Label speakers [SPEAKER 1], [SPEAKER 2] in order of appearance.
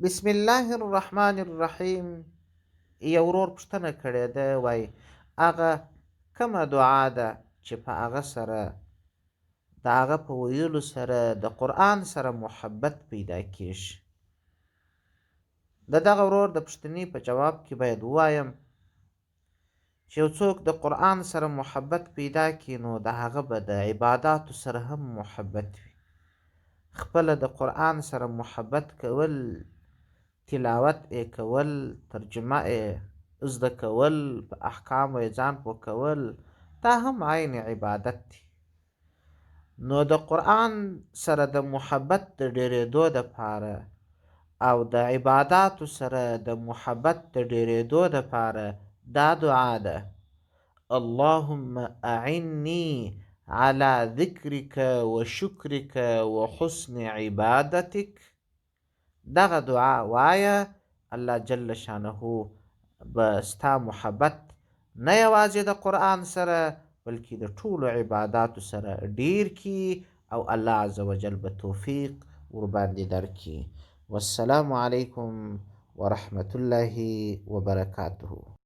[SPEAKER 1] بسم الله الرحمن الرحیم. یو ورور پوښتنه کړې ده، وایي هغه کومه دعا ده چې په هغه سره د هغه په ویلو سره د قرآن سره محبت پیدا کیږي؟ د دغه ورور د پوښتنې په جواب کې باید ووایم چې یو څوک د قرآن سره محبت پیدا کړي، نو د هغه به د عباداتو سره هم محبت وي. خپله د قرآن سره محبت کول، تلاوت ئې کول، ترجمه ئې زده کول، په احکامو ئې ځان پوه کول، دا هم عین عبادت دی. نو د قرآن سره د محبت د ډېرېدو دپاره او د عباداتو سره د محبت د ډېرېدو دپاره دا دعا ده: اللهم اعني على ذکرک وشکرک وحسن عبادتک. دغه دعا وایه، الله جل شانه به ستا محبت نه یوازې د قرآن سره بلکې د ټولو عباداتو سره ډیر کړي او الله عزوجل به توفیق ورباندې درکړي. والسلام علیکم ورحمة الله وبرکاته.